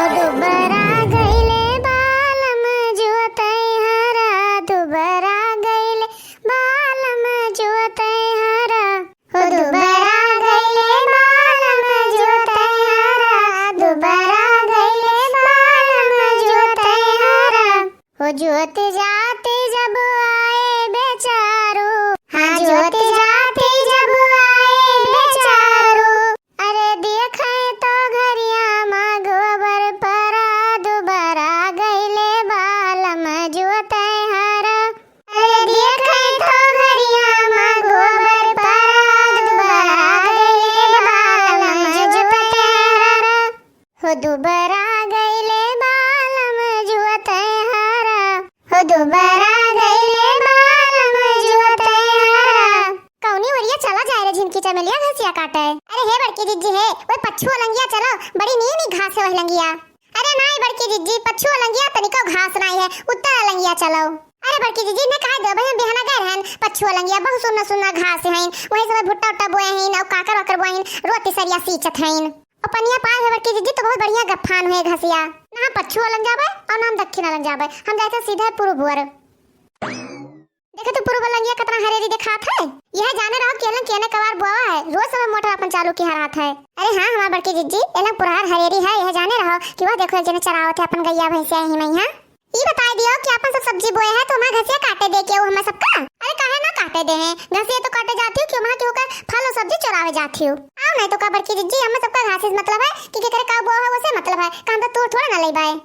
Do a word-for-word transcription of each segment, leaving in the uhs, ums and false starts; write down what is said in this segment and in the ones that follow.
दुबरा गइले बालम जुअतै हरा, दुबरा गइले बालम जुअतै हरा। हो दुबरा गइले बालम जुअतै हरा, दुबरा गइले बालम जुअतै हरा। हो जुअत जात जब आए बेचारू, हाँ जुअत जात जब आए बेचारू। अरे देखे तो घरिया मा गोबर परा, दुबरा गइले बालम जुअतै हरा। अरे देखे तो घरिया मा गोबर परा, दुबरा गइले बालम जुअतै हरा। हो दुबरा गइले बालम जुअतै हरा, हो दुबरा गइले बालम जुअतै हरा। कौनी ओरिया चला जाए रे झिनकी चमेलिया घसिया काटे। अरे हे बड़की जिज्जी हे, ओए पछुआ लंगिया चलो, बड़ी नीक नीक घास है वह लंगिया। अरे नाई बड़की जिज्जी, पछुआ लंगिया तनिको घास नाई है, उत्तर लंगिया चलो। अरे बड़की जिज्जी ने कहा दो भाई, हम बिहाना गए रहन, पछुआ लंगिया बहुत सुन्ना सुन्ना घास है, वही समय भुट्टा उट्टा बोए हैं, और काकर वाकर बोए हैं, रोटी सरिया सींचत हैं। और पनिया पाए है बड़की जिज्जी तो बहुत बढ़िया गफान हुए घसिया। ना हम पछुआ लंग जाबे और ना हम दक्षिणा लंग जाबे, हम जाते सीधे पूर्व ओर। देखे तो पूर्व लंगिया कितना हरेरी दिखात है। यह जाने रहो कि एलन केने कवार बोआ है, रोज समय मोटर अपन चालू की हरात है। अरे हाँ हमार बड़की जिज्जी, एलन पुरहर हरेरी है, यह जाने रहो कि वह देखो एक जने चरावत है अपन गैया भैंसिया यही में यहाँ। ई बताई दियो कि अपन सब सब्जी बोए है तो हमार घसिया काटे दे के वो हमें सबका। अरे काहे ना काटे दे हैं, घसिया तो काटे जाती हो कि वहाँ के होकर फल और सब्जी चोरावे जाती हो। आओ नहीं तो का बड़की जिज्जी, हमें सबका घास से मतलब है कि केकरे का बोआ है वसे मतलब है, काम तो तू थोड़ा ना ले बाए।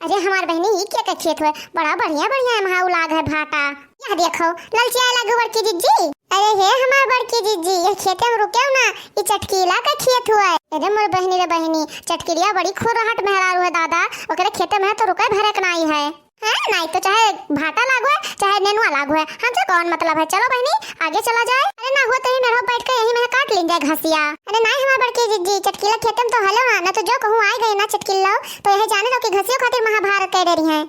अरे हमार बहिनी, ई के के खेत हुए, बड़ा बढ़िया बढ़िया एम्हा उ लाग है भाटा। यह देखो, ललचिया लागू बड़की जिज्जी। अरे हे हमार बड़की जिज्जी, यह खेते में रुके ना, ई चटकीला का खेत हुए। अरे मोर बहिनी रे बहिनी, चटकीलिया बड़ी खुरहट मेहरारू है दादा, ओकरे खेते में तो रुके भरक नाई है। हैं, नाई तो चाहे भाटा लागू है, चाहे नेनुआ लागू है, हमसे कौन मतलब है। चलो बहिनी, आगे चला जाए। अरे ना हुआ तो ही मेरा बैठ के यही में काट लीन जाए घसिया। अरे नाई हमार बड़की जिज्जी, चटकीला खेते में तो हलो ना, ना तो जो कहूँ आए गए ना चटकीला, तो यह जाने लो कि घसियों खातिर महाभारत कह डरी है।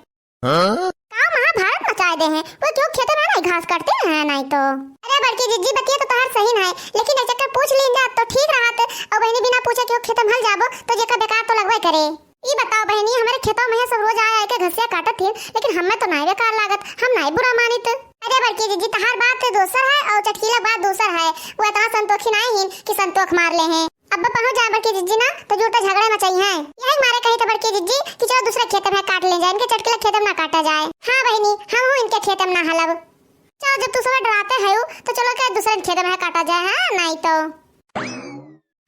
हाँ? का महाभारत मचाए दे हैं? वो क्यों खेते में नहीं घास काटते हैं नहीं तो। अरे बड़की जिज्जी, बतिया तो तोहार सही ना है, लेकिन एक चक्कर पूछ लीन जात तो ठीक रहत। और बहिनी बिना पूछे क्यों खेते में हल जाबो तो जेकर बेकार तो लगबे करे। ई बताओ बहिनी, हमारे खेतों में सब रोज आए आए के घसिया काटत थी, लेकिन हमें तो नहीं बेकार लागत, हम नहीं बुरा मानित। अरे बड़की जिज्जी, तोहार बात दोसर है और चटकीला बात दोसर है। वो इतना संतोखी नहीं हिन कि संतोख मार ले हैं। अब पहुँच जाए बड़की जिज्जी ना तो जूठा झगड़ा मचाई है। यही मारे कही तो बड़की जिज्जी कि चलो दूसरे खेत में काट ले जाए, इनके चटकीला खेत में ना काटा जाए। हाँ बहिनी, हम हूँ इनके खेत में ना हलब। चलो जब तू सब डराते है तो चलो क्या दूसरे खेत में काटा जाए, हाँ नहीं तो।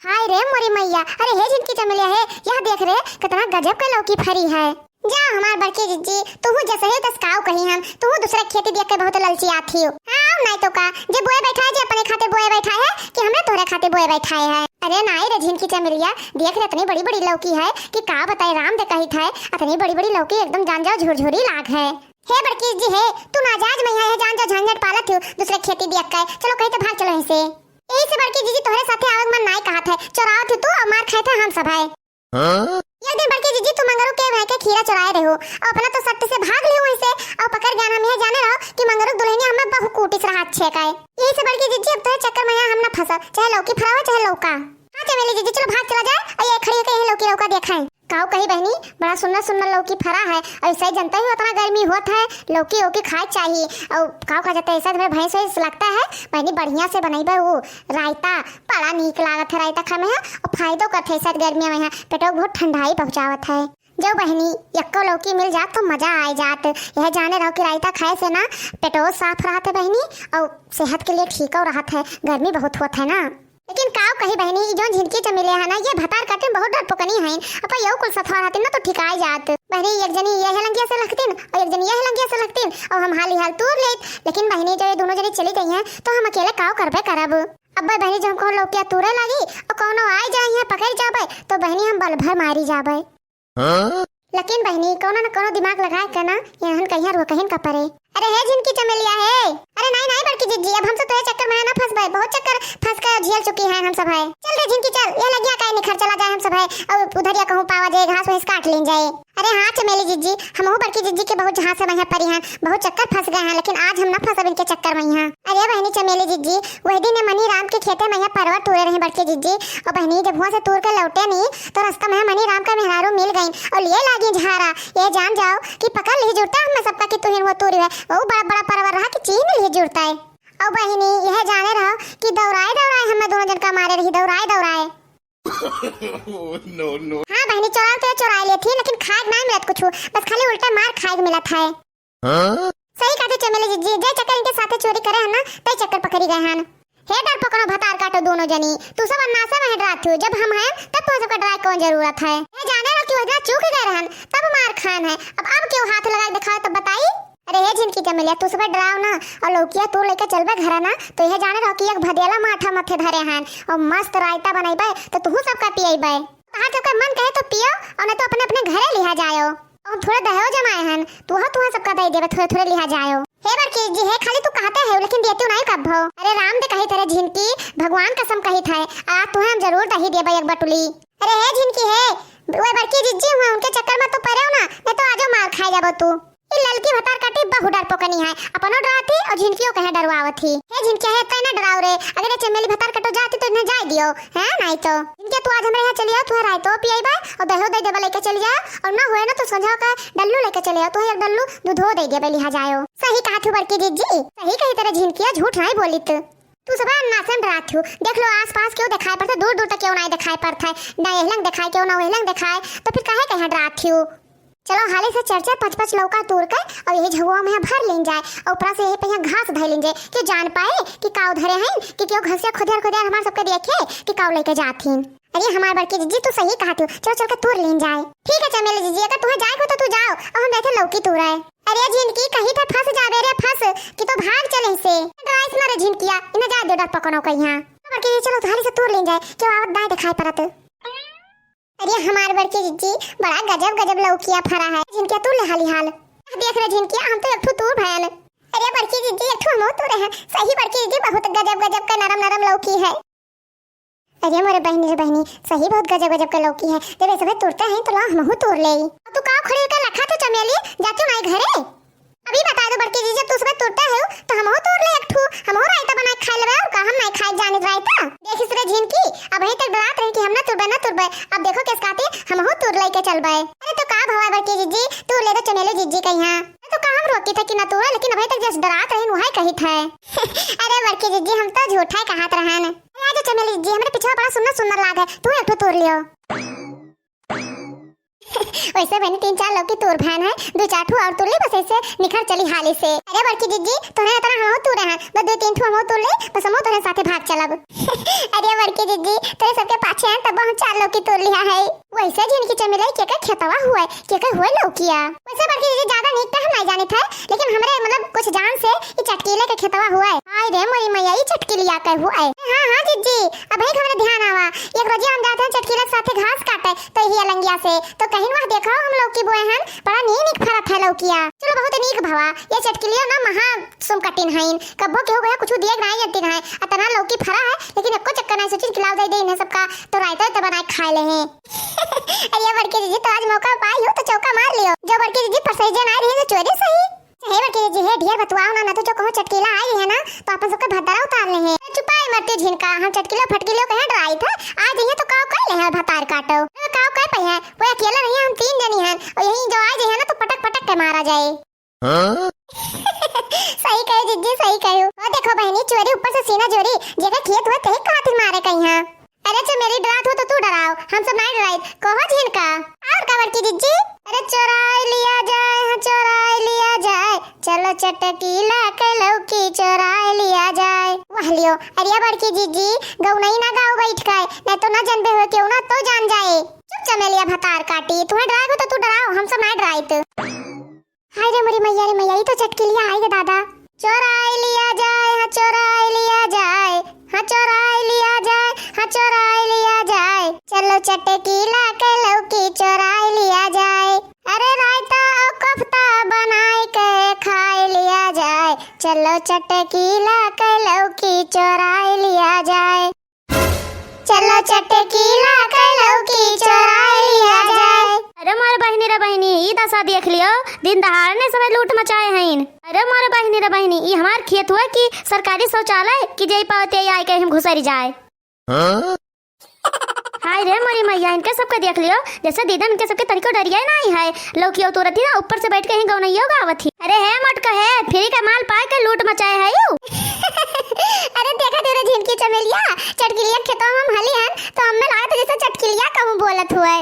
हाय रे मोरी मैया, अरे हे झिनकी चमेलिया हे, यह देख रे कितना गजब के लौकी फरी है। जा हमार बड़की जिज्जी, तुहू जैसे ही तस काऊ कही हम, तुहू दूसरा खेती देख के बहुत ललचियात हियो। हाँ, नहीं तो का, जे बोए बैठा है, जे अपने खातिर बोए बैठा है कि हमरे तोहरे खातिर बोए बैठा है। अरे नाई रे झिनकी चमेलिया, देख रे इतनी बड़ी बड़ी लौकी है कि का बताए राम दे कहित है, इतनी बड़ी बड़ी लौकी एकदम जान जाओ झुरझुरी लाग है। हे बड़की जिज्जी हे, तू नाजायज में है, जान जाओ झंझट पालत हो दूसरे खेती देख के, चलो कहीं तो भाग चलो यहीं से। यही से बड़की जिज्जी तोहरे साथे आवे के मन नाई कहत है, चोरावत हो तू और मार खाए थे हम सब है। हाँ? एक दिन बड़की जिज्जी तू मंगरू के भाई के खीरा चुराए रहो और अपना तो सट से भाग लियो वहीं से और पकड़ गया हम यह जाने रहो कि मंगरू दुल्हनिया हमें बहु कूटिस रहा अच्छे का है। यही से बड़की जिज्जी अब तोहे चक्कर में यहाँ हम ना फंसा, चाहे लौकी फरावे चाहे लौका। हाँ चमेली जिज्जी चलो भाग चला जाए और ये खड़ी होकर यही लौकी लौका देखाएं। काऊ कही बहिनी, बड़ा सुन्ना सुन्ना लौकी फरा है और ऐसा ही जनता ही उतना गर्मी होत है, लौकी ओकी खाए चाहिए। और काऊ कहा जाता है ऐसा भैंस वैंस लगता है बहिनी बढ़िया से बनैबे वो रायता, बड़ा नीक लागत है रायता खाए में है, और फायदो करत है शायद गर्मिया में है, पेटवा बहुत ठंडाई पहुँचावत है। जो बहिनी यक्को लौकी मिल जात तो मजा आए जात। यह जाने रहो कि रायता खाए से ना पेटो साफ रहत है बहिनी, और सेहत के लिए ठीको रहत है, गर्मी बहुत होत है ना। लेकिन काव कही बहिनी, ई जौन झिनकी चमेलिया है ना, ये भतार काटे में बहुत डरपोकनी है। अब यो कुल सथवा रहती ना तो ठिकाए जात। बहिनी एक जनी यह लंगिया से लखतीन और एक जनी यह लंगिया से लखतीन और हम हाली हाल तूर लेत। लेकिन बहिनी जब ये दोनों जनी चली गई हैं तो हम अकेले काव करबे करब। अब बहिनी जब हम कौन लौकिया तूरे लागी और कौनो आए जाए यहाँ पकड़ जाबे तो बहिनी हम बल भर मारी जाबे। हाँ? लेकिन बहिनी कौनो न कौनो दिमाग लगाए के ना, यहन कहिया रुआ कहिन का परे। अरे हे झिनकी चमेलिया हे। अरे नाहीं, नाहीं बड़की जिज्जी, अब हम सब तोहे चक्कर में ना फंसबे, बहुत चक्कर फंस के झेल चुकी हैं हम सब है। चल रे झिनकी चल, ये लगिया काहे निखर चला जाए हम सब है, और उधर या कहूँ पावा जाए घास वास काट लीन जाए। अरे हाँ चमेली जिज्जी, हमहू बड़की जिज्जी के बहुत झांसे में परी हैं, बहुत चक्कर फंस गए हैं, लेकिन आज हम ना फंसब इनके चक्कर में यहाँ। अरे बहनी चमेली जिज्जी, वही दिन ये मनी राम के खेते में यहाँ परवा तूरे रही बड़की जिज्जी, और बहनी जब हुआ से तूर के लौटे नी तो रास्ता में मनी राम का मेहरारू मिल गई और लिए लागी झारा। ये जान जाओ कि पकड़ ली जुड़ता हम सबका कि तुहिन वो तूरी है, वो बड़ा बड़ा परवा रहा कि चीन ली जुड़ता है। और बहनी यह जाने रहो कि दौड़ाए दौड़ाए हमें दोनों जन का मारे रही, दौड़ाए दौड़ाए। Oh, no, no। हाँ बहनी, चोराए तो चोराए लेत ही, लेकिन खाए के नाहीं मिलत कुछ, बस खाली उल्टा मार खाए के मिलत है। हाँ? सही कहते चमेली जिज्जी, जे चक्कर इनके साथे चोरी करे हन ना, तई चक्कर पकड़ी गए हन। हे डर पकड़ो भतार काटो दोनों जनी, तू सब अन्नासे में डरात हो, जब हम हैं तब तुम सबका डराए कौन जरूरत है? ये जाने रहो कि वह दिन चूक गए रहन, तब मार खान है, अब अब क्यों हाथ लगा के दिखाओ तब बताई। अरे हे झिनकी चमेलिया, तू सबे डराओ ना, और लौकिया तू लेके चलबे घरे ना, तो यह जाने रहो कि एक भदेला माठा मथे धरे हन, और मस्त रायता बनैबे, तो तुहू सबका पियैबे। तहार सबका मन कहे तो पियो, और नहीं तो अपने अपने घरे लिहा जायो। और थोड़े दहेज जमाए हन, तुहा तुहा सबका दे देबे, थोड़े थोड़े लिहा जायो। हे बड़की जी, हे खाली तू कहते है, लेकिन देते नहीं कब हो। अरे राम दे कही तेरे झिनकी, भगवान कसम कही थे, आज तुहे हम जरूर दही देबे एक बटुली। अरे हे झिनकी हे, वो बड़की जिज्जी हुआ, उनके चक्कर में तो पड़े हो ना, नहीं तो आजो मार खाए जाबो तू। ई ललकी भतार काटी बहु डरपोकनी है, अपनो डरावत ही और झिनकियो कहे डरवावत ही। हे झिनकिया हे, तै ना डराओ रे, अगर ये चमेली भतार काटो जाती तो इन्हें जाए दियो, है नहीं तो। झिनकिया तू आज हमरे यहाँ चली आओ, तुहे रायतो पियाई बा और दहो दे देबे लेके चली जाओ, और ना हुए ना तो संझा का डल्लू लेके चले आओ, तुहे एक डल्लू दूधो दे देबे लिहा जाओ। सही कहा थू बड़की जिज्जी, सही कही तेरे झिनकिया, झूठ नहीं बोली तू। तू सब अन्नासे में डरात हो। देख लो आसपास क्यों दिखाई पड़ता, दूर दूर तक क्यों नहीं दिखाई पड़ता है, ना एहलंग दिखाई क्यों ना ओहलंग दिखाई, तो फिर काहे कहे डरात हो? चलो हाली से चार चार पाँच पाँच लौका तोड़ के और यही झगुआ में भर लीन जाए और ऊपरा से यही पे यहाँ घास धर लीन जाए, क्यों जान पाए कि काऊ धरे हैं, कि क्यों घसिया खुदियार खुदियार हमार सबके देखे कि काऊ लेके जात ही। अरे हमार बड़की जिज्जी तू सही कहा तू, चलो चल के तोड़ लीन जाए। ठीक है चमेली जिज्जी, अगर तुम्हें जाए को तो तू जाओ और हम बैठे लौकी तोड़े। अरे झिनकी, कही थे फंस जाबे रे फंस, कि तो भाग चले से। डराइस ना रे झिनकिया, इन्हें जा दे डर पकड़ो कहिया। बड़की जी, चलो थाली से तूर लीन जाए, क्यों आवत दाएं दिखाई पड़त। अरे हमार बड़की जिज्जी, बड़ा गजब गजब लौकिया फरा है। झिनकिया तू ले हाली हाल। देख रे झिनकिया, हम तो एक ठो तूर भयन। अरे बड़की जिज्जी, एक ठो हमहू तूरे हैं। सही बड़की जिज्जी, बहुत गजब गजब का नरम नरम लौकी है। अरे मोरे बहनी रे बहनी, सही बहुत गजब गजब के लौकी है। जब ये सभे तुरते हैं तो ला हमहू तुर लेई। तू का खड़ी के लखा थे चमेली, जाती नाई घरे? अभी बता दो बड़की जीजी, जब तू सभे तुरते हो तो हमहू तुर ले एक ठू, हमहू रायता बना के खा लेबे। और का हम नाई खाए जाने रायता? देखिस रे झिनकी, अबहीं तक डरात रही कि हम ना तुरबे ना तुरबे, अब देखो किस खातिर हमहू तुर लेके चलबे। अरे तो का भवा बड़की जीजी, तुर ले तो चमेली जीजी के यहाँ। अरे तो का हम रोकी थे कि ना तुरा, लेकिन अबहीं तक जस डरात रही वही कही थे। अरे बड़की जीजी, हम तो झूठा ही कहत रहन। ए, आजा चमेली जी, हमरे पिछवा बड़ा सुन्नर सुन्नर लाग है, तू एक ठो तोड़ लियो। वैसे बहनी तीन चार लौकी तोड़ भयन है, दो चार ठो और तोड़ ली, बस ऐसे निखर चली हाली से। अरे बड़की जिज्जी, तोहरे इतना हमहू तोड़े हैं, बस दो तीन ठो हमहू तोड़ ली, बस हमहू तोहरे साथे भाग चलब। अरे बड़की जिज्जी, तोरे सबके पाछे हैं, तब हम चार लौकी तोड़ लिया है। वैसे झिनकी चमेली के के खेतवा हुआ है, के के हुआ लौकिया। वैसे बड़की जिज्जी ज्यादा नीक तो हम नहीं जाने थे, लेकिन हमरे मतलब कुछ जान से ई चटकीले के खेतवा हुआ है। हाय रे मोरी मैया, ई चटकीलिया के हुआ है। हाँ, हाँ जिज्जी, अबही हमरे ध्यान आवा। एक रोजी हम जाते हैं चटकीले के साथे घास काटे, तो यही अलंगिया से, तो कहीं वह देखो हम लौकी बोए हैं, बड़ा नीक नीक फरत है लौकिया। चलो बहुत नीक भवा, ये चटकीलिया ना महा सुम कटिन हईन, कब्बो केहू गया कुछ दिए नहीं जानती है, अतना लौकी फरा है, लेकिन एको चक्कर नहीं सोचिन कि लाओ दे दे इन्हें सबका, तो रायता तो बनाए खाए ले हैं। अरे बड़की जिज्जी, तो आज मौका पाई हो तो चौका मार लियो। जो बड़की जिज्जी परसई जन आए रही तो चोरी सही। हे बड़की जिज्जी, हे ढेर बतुआओ ना, ना तो जो कहूँ चटकीला आई है ना, तो अपन सबके भद्दरा उतार ले हैं। चुपाई मरती झिनका, हम चटकीला फटकीला कहे डराई थे, आ जाइए तो काव कर ले हैं भतार काटो। काव कर पे है, वो अकेला रही है, हम तीन जनी हैं, और यही जो आ जाइए ना तो पटक पटक के मारा जाए। हाँ? सही कहो जिज्जी, सही कहो। ओ देखो बहनी, चोरी ऊपर से सीना चोरी, जेकर खेत हुआ तेही खातिर मारे कहीं है। अरे चमेली डरात हो तो तू डराओ, हम सब नहीं डराई। कहो झिनका। और का बड़की जिज्जी? अरे चोराई लिया जाए, हाँ चोराई लिया जाए, चलो चटकीला के लौकी चोराई लिया जाए। वाह लियो, अरे बड़की जिज्जी, गौनई ना गाओ बैठ के, नहीं तो ना जनबे हो क्यों ना तो जान जाए। चुप चमेलिया भतार काटी, तुम्हें डराए हो तो तू डराओ, हम सब नहीं डराई तो। हाय रे मोरी मैया रे मैया, ई तो चटकीलिया आई गे दादा। चोराई लिया जाए, हाँ चोराई लिया जाए, हाँ चोराई लिया जाए, हाँ चोराई लिया जाए। चलो चटकीला के लौकी चोराई लिया जाए। अरे रायता और कोफ्ता बनाई के खाई लिया चटकीला कै लौकी चोराइ लिया जाए। चलो चटकीला कै लौकी चोराइ लिया जाए। अरे मोर बहिनी रे बहिनी, ई दसा देख लियो, दिन दहाड़े ने सबै लूट मचाए हइन। अरे मोर बहिनी रे बहिनी, ई हमार खेत हुए कि सरकारी शौचालय कि जेइ पावते आइ के हम घुसरि जाए। हाँ? हाय रे मोरी मैया, इनके सबके देख लियो, जैसे दीदन इनके सबके तनिको डरिया नाहीं है। लौकियो तुरत ही ना ऊपर से बैठ के ही गौनइयो गावत ही। अरे हे मोटका हे, फ्री का माल पाए के लूट मचाए है यू। अरे देखा तेरे झिनकी चमेलिया, चटकिलिया खेतवा में हम हली हन, तो हमें लागत है जैसे चटकिलिया कहूँ बोलत हुए।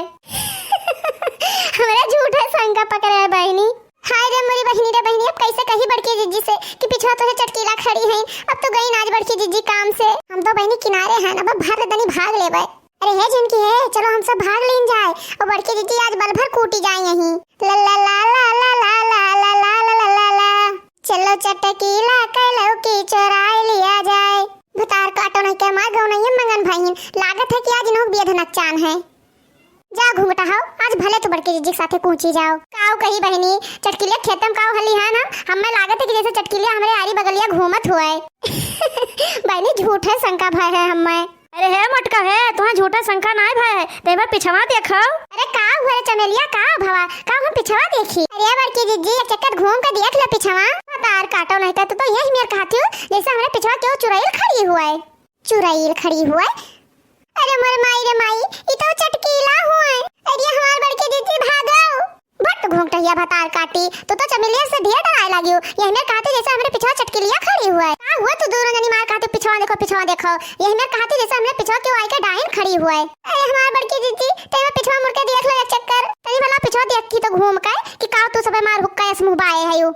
हमरे झूठे शंका पकड़े है बहिनी। हाय रे मोरी बहिनी रे बहिनी, अब कैसे कही बड़की जिज्जी से कि पिछवा तोहे चटकीला खड़ी हैं। अब तो गई ना आज बड़की जिज्जी काम से। हम तो बहिनी किनारे हैं, अब भर दनी भाग लेबै। अरे हे झिनकी हे, चलो हम सब भाग लीन जाए और बड़की जिज्जी आज बल भर कूटी जाए यहीं। ला ला ला ला। चलो चटकीला कै लौकी चोराइ लिया जाए। भतार काटो नहीं के मार गौनइया मंगन भाई, लागत है कि आज इन्हों बेध नकचान है। जा घूंघटा हो, आज भले तू बड़की जिज्जी के साथे कूची जाओ। काऊ कही बहिनी, चटकिलिया खेतम काऊ हली है ना, हमें लागत है कि जैसे चटकिलिया हमरे आरी बगलिया घूमत हुए। बहिनी झूठे शंका भय है हमें। अरे हे मोटका हे, तुहां झूठा शंका नाय भय है, ते एक बार पिछवा देखो। अरे का हुआ रे चमेलिया, का भवा, का हम पिछवा देखी? अरे बड़की जिज्जी, एक चक्कर घूम के देख ले पिछवा। भतार काटो नहीं तो, तू तो यही मेर कहती हूँ, जैसे हमरे पिछवा क्यों चुड़ैल खड़ी हुआ है। चुड़ैल खड़ी हुआ है। अरे मोर माई रे माई, ई तो चटकीला हुआ है। अरे हमार बड़की जिज्जी भागो। भट घूंघटहिया भतार काटी, तू तो चमेलिया से ढेर डराए लागियो। यही मेर कहती जैसे हमरे पिछवा चटकिलिया खड़ी हुआ है। का हुआ तू दोनों जनी मार कहती पिछवा देखो, पिछवा देखो। यही मेर कहती जैसे हमरे पिछवा क्यों आई के डाइन खड़ी हुआ है। अरे हमार बड़की जिज्जी, ते पिछवा मुड़ के देख लो एक चक्कर। तनी भला पिछवा देखती तो घूम के कि का तू सबे मार हुक्का ऐस मुंह बाए है यू।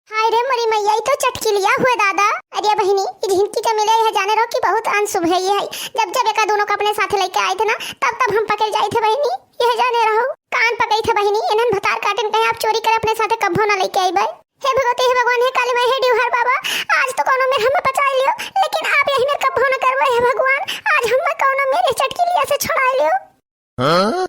हाय रे मोरी मैया, ई तो चटकिलिया हुए दादा। अरे बहिनी, ई झिनकी चमेलिया यह जाने रहो कि बहुत अनशुभ है ये है। जब जब एका दोनों का अपने साथ लेके आए थे ना, तब तब हम पकड़ जाए थे बहिनी। यह जाने रहो, कान पकड़ी थे बहिनी, इन्हन भतार काटिन कहीं आप चोरी करे अपने साथे कब्बो ना लेके आई बाई। हे भगवती, हे भगवान, हे काली माई, हे डिवहार बाबा, आज तो कौनो मेर हमें बचा लियो, लेकिन आप यही मेर कब्बो ना करबो, हे भगवान, आज हमें कौनो मेर ये चटकिलिया से छुड़ा लियो। हाँ?